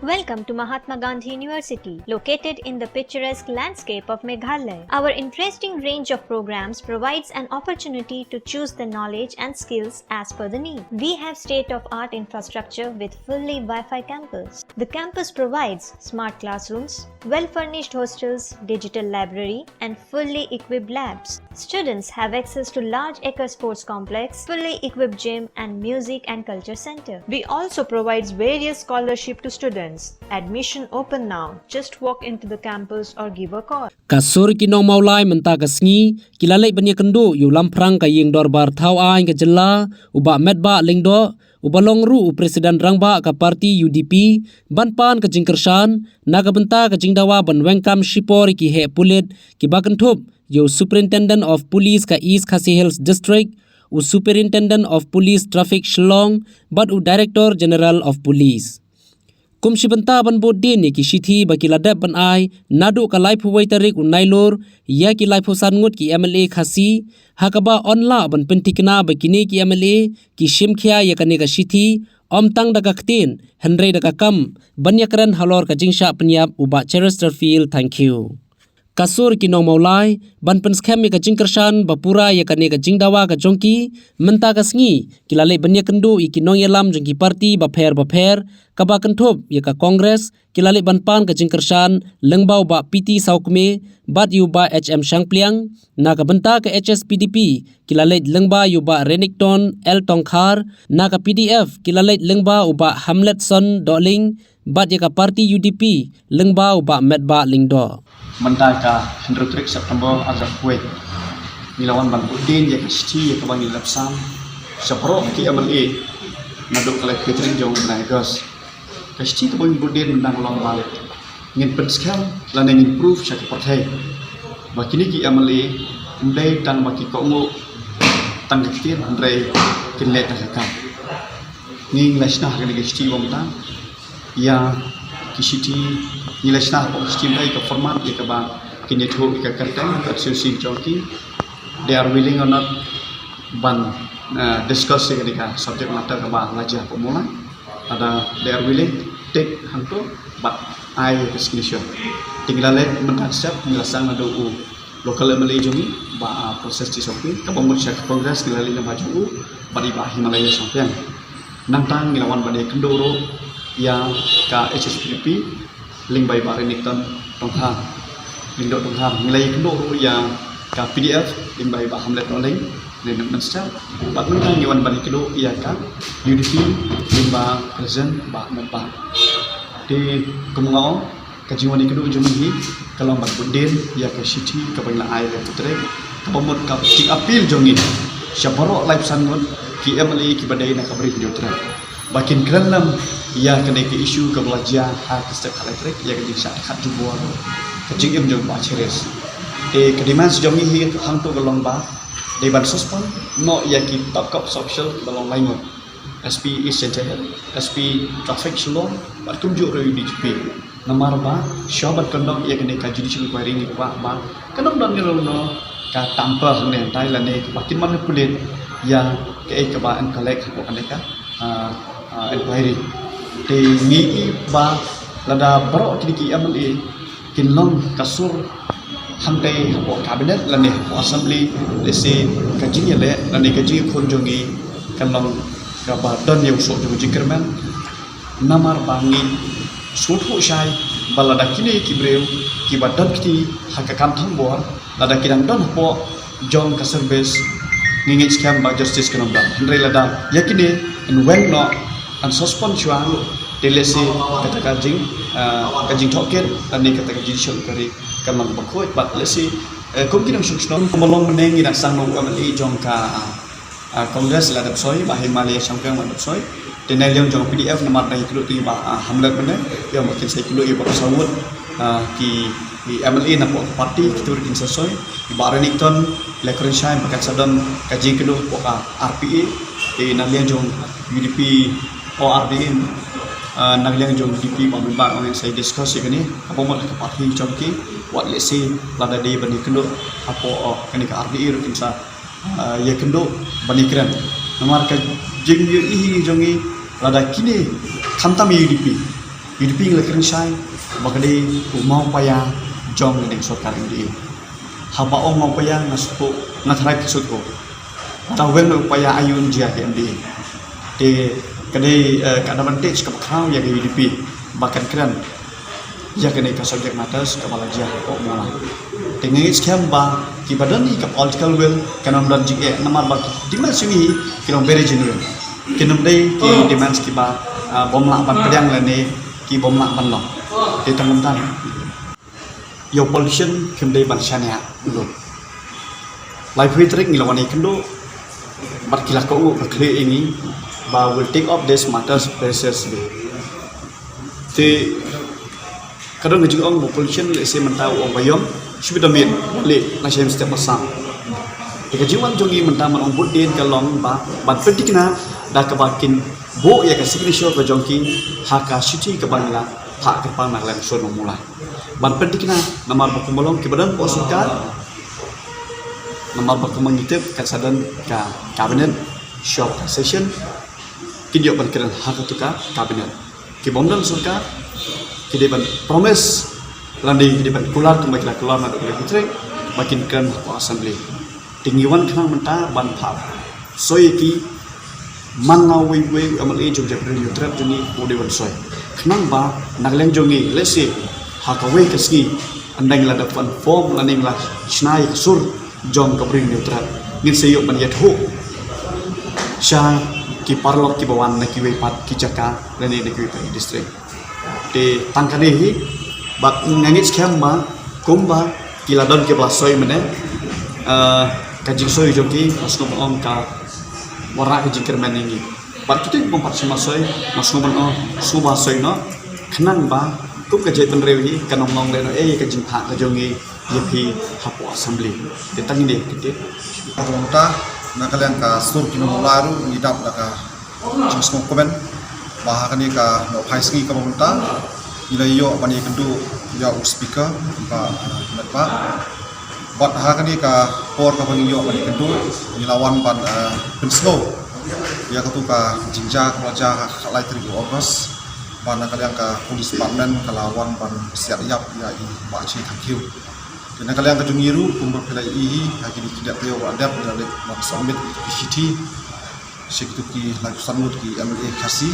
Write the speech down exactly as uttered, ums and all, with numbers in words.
Welcome to Mahatma Gandhi University, located in the picturesque landscape of Meghalaya. Our interesting range of programs provides an opportunity to choose the knowledge and skills as per the need. We have state-of-art infrastructure with fully Wi-Fi campus. The campus provides smart classrooms, well-furnished hostels, digital library, and fully equipped labs. Students have access to large acre sports complex, fully equipped gym, and music and culture center. We also provides various scholarship to students. Admission open now. Just walk into the campus or give a call. Ka sur ki nong Mawlai mynta ka sngi ki la leit ban ïakynduh ïa u lamphrang ka ïing dorbar thaw aiñ ka jylla, u Bah Metbah Lyngdoh, uba long ruh u President Rangbah ka party U D P, ban pan ka jingkyrshan na ka bynta ka jingdawa ban weng kam shipor ïa ki heh pulit kiba kynthup ïa u Superintendent of Police ka East Khasi Hills District, u Superintendent of Police Traffic Shillong, bad u Director General of Police. Kum shi bynta ban bud dien ïa ki shithi ba ki la dep ban ai naduh ka laiphew wei tarik u Nailur ïa ki laiphew san ngut ki M L A Khasi, ha kaba yn lah ban pynthikna ba kine ki M L A ki shim khia ïa kane ka shithi, ym tang da ka ktien hynrei da ka kam ban ïakren halor ka jingshah pynïap u Bah Cheristerfield Thangkhiew. Ka sur ki nong Mawlai ban pynskhem ïa ka jingkyrshan ba pura ïa kane ka jingdawa ka jong ki, mynta ka sngi ki la leit ban ïakynduh ïa ki nongïalam jong ki party bapher bapher, kaba kynthup ïa ka Congress, ki la leit ban pan ka jingkyrshan lyngba u Bah P T Sawkmie bad ïa u Bah H M Shangpliang. Na ka bynta ka H S P D P ki la leit lyngba ïa u Bah Renikton L Tongkhar. Na ka P D F ki la leit lyngba u Bah Hamletson Dohling, bad ïa ka party U D P lyngba u Bah Metbah Lyngdoh. Mynta ka hynriew tarik September ar hajar kuwei, ngi la wan ban bud dien ïa ka shithi ïa kaba ngi la dep sam sha baroh ki M L A naduh ka laiphew tarik jong u bnai August. Ka shithi kaba ngi bud dien mynta ka long ba ngin pynskhem lane ngin proof sha ka pyrthei ba kine ki M L A ym dei tang ba ki kohnguh tang ka ktien hynrei kin leh tang ka kam. Ngi la shna ha kane ka shithi ba mynta ïa ki shithi, ngi la shna ha ka shithi mynta ïa ka format ïa kaba kin ïathuh ïa ka kyrteng ka association jong ki, they are willing or not ban, eh, discuss ïa kane ka subject matter kaba la jia hapoh Mawlai. Lada they are willing, take hangto bad ai ka signature. Te ngi la leit mynta ka step, ngi la sdang naduh u local M L A jong ngi, Bah, ah, Francis T Sawkmie, kaba mut sha ka Congress ngi la leit lyngba jong u bad i Bah Himalaya Shangpliang. Nangta ngi la wan ban ïakynduh ruh ïa ka H S P D P lyngba i Bah Renikton Tongkhar, Lyngdoh Tongkhar. Ngi la ïakynduh ruh ïa ka P D F lyngba i Bah Hamlet Dohling, Lyndoh Minister. Bad mynta ngi wan ban ïakynduh ïa ka U D P lyngba President Bah Metbah. Te kum nga ong, ka jingwan ïakynduh jong ngi hi ka long ban bud dien ïa ka shithi kaba ngi la ai ha u Trek, kaba mut ka jingappeal jong ngi sha baroh laiphew san ngut ki M L A kiba dei na ka Bri Hynñiewtrep ba kin kren lem ïa kane ka issue kaba la jia ha ka step khatlai tarik, ïa ka jingshah dkhot jubor ka jingim jong Bah Cheris. Te ka demands jong ngi hi hangto ka long ba dei ban suspend noh ïa ki top cops official kiba long lai ngut, S P East Jaintia Hills, S P Traffic Shillong bad kumjuh ruh ïa u D G P. Namar ba shuwa ban conduct ïa kane ka judicial inquiry ngi kwah ba kan ym don ruh noh ka tamper hangne hangtai lane ba kin manipulate ïa kaei kaba yn collect hapoh kane ka, ah, ah, inquiry. Te ngi i ba lada baroh kine ki M L A kin long ka sur hangtai hapoh cabinet lane hapoh assembly, lehse ka jingïaleh lane ka jingïakhun jong ngi kan long kaba don ïa u soh jong u jingkyrmen. Namar ba ngi sngewthuh shai ba lada kine ki briew kiba don kti ha ka kam thongbor, lada ki dang don hapoh jong ka service, ngi ngeit skhem ba justice kan ym don. Hynrei lada ïa kine yn weng noh, yn suspend shuwa, te lehse kata ka jing, ah, ka jingtohkit lane kata ka judicial inquiry kan long kaba khuid. Bad lehse, eh, kum ki nongshong shnong, kumba long mynne ngi dang sdang noh u M L A jong ka, ah, ah, Congress la dep soi, Bah Himalaya Shangpliang la dep soi. Te na liang jong P D F namar dang ïakynduh te Bah, ah, Hamlet mynne, ïa ba kin sa ïakynduh ïa ba ka saw ngut, ah, ki, ki M L A na pok party, kito ruh kin sa soi. Bah Renikton la kren shai ba kan sa don ka jingkynduh pok ka R P A. Te na liang jong U D P, o R D M, ah, na liang jong U D P ba mynba ngin sa discuss ïa kane, kaba mut ka party jong ki, wat lehse lada dei ban ïakynduh hapoh, oh, kane ka R D A ruh kin sa ah, ïakynduh ban ïakren. Namar ka jingïohi jong ngi lada kine khamtam ïa U D P, U D P ngi la kren shai ba ka dei u maw paia jong ka dei sorkar M D A. Haba ong maw paia nga sngewthuh, nga tharai phi sngewthuh. Lada weng u paia aiu un jia ka M D A. Te ka dei, eh, ka advantage kaba khraw ïa ka U D P ba kan kren ïa kane ka subject matters kaba la jia hapoh Mawlai. Te nga ngeit skhem ba kiba don hi ka political will kan ym don jingeh namar ba ki demands jong ngi hi ki long very genuine. Kin ym dei ki demands kiba, ah, bym lah ban pdiang lane ki bym lah ban long. Te tang kumta ïa u politician kim dei ban shaniah lut. Laiphew tarik ngi la wan ïakynduh bad ki la kohnguh kyrkhu ïa ngi ba will take up these matters very seriously. Te ka don ka jingong ba u politician lehse mynta u ong ba ïong, shu bit da miet leh na shem step ba sam. Te ka jingwan jong ngi mynta man ong bud dien ka long ba ban pynthikna da kaba kin buh ïa ka signature ka jong ki ha ka shithi kaba ngi la phah kyrpang na ka liang Sur Nongmawlai. Ban pynthikna namar ba kumba long kiba don hapoh sorkar, namar ba kumba ngi tip kan sa don ka cabinet, short session, kin ïoh ban kren ha katu ka cabinet. Ki bym don sorkar ki dei ban promise lane ki dei ban kular kumba ki la kular naduh ka liang trek ba kin kren hapoh assembly. Te ngi wan khnang mynta ban phah soi ïa ki man la uwei uwei u M L A jong ka Jaintia Hills Tribal jong ngi u dei ban soi. Khnang ba na ka liang jong ngi lehse ha kawei ka sngi ynda ngi la dep ban form lane ngi la shna ïa ka sur jong ka Bri Hynñiewtrep ngin sa ïoh ban ïathuh sha ki paralok kiba wan na kiwei pat ki jaka lane na kiwei pat ki district. Te tang kane hi bad nga ngeit skhem ba kumba ki la don kiba la soi mynne, eh, ka jingsoi jong ki nga sngewbha ban ong ka wanrah ka jingkyrmen ïa ngi. Bad kito kiba ym pat shym la soi nga sngewbha ban ong sngewbha soi noh khnang ba kum ka jaitbynriew hi kan ym long lehnohei ïa ka jingphah ka jong ngi ïa phi hapoh assembly. Te tang ine kito. Kaba mynta na ka liang ka sur ki nongmawlai ruh ngi dap da ka jingsngewkmen ba ha kane ka nohphai sngi kaba mynta ngi la ïoh ban ïakynduh ïa u speaker, Bah, ah, Metbah. Bad ha kane ka por kaba ngi ïoh ban ïakynduh ngi la wan ban, ah, pynsngew ïa katu ka jingjia kaba la jia ha ka khatlai tarik u August. Ba na ka liang ka police department ka la wan ban siat ïap ïa i Bah Chin Thangkhiew. Te na ka liang ka jong ngi ruh kumba phi la ïohi ha kine ki dep taïew ba la dep ngi la leit ban submit ïa ki shithi sha kitu ki laiphew san ngut ki M L A Khasi.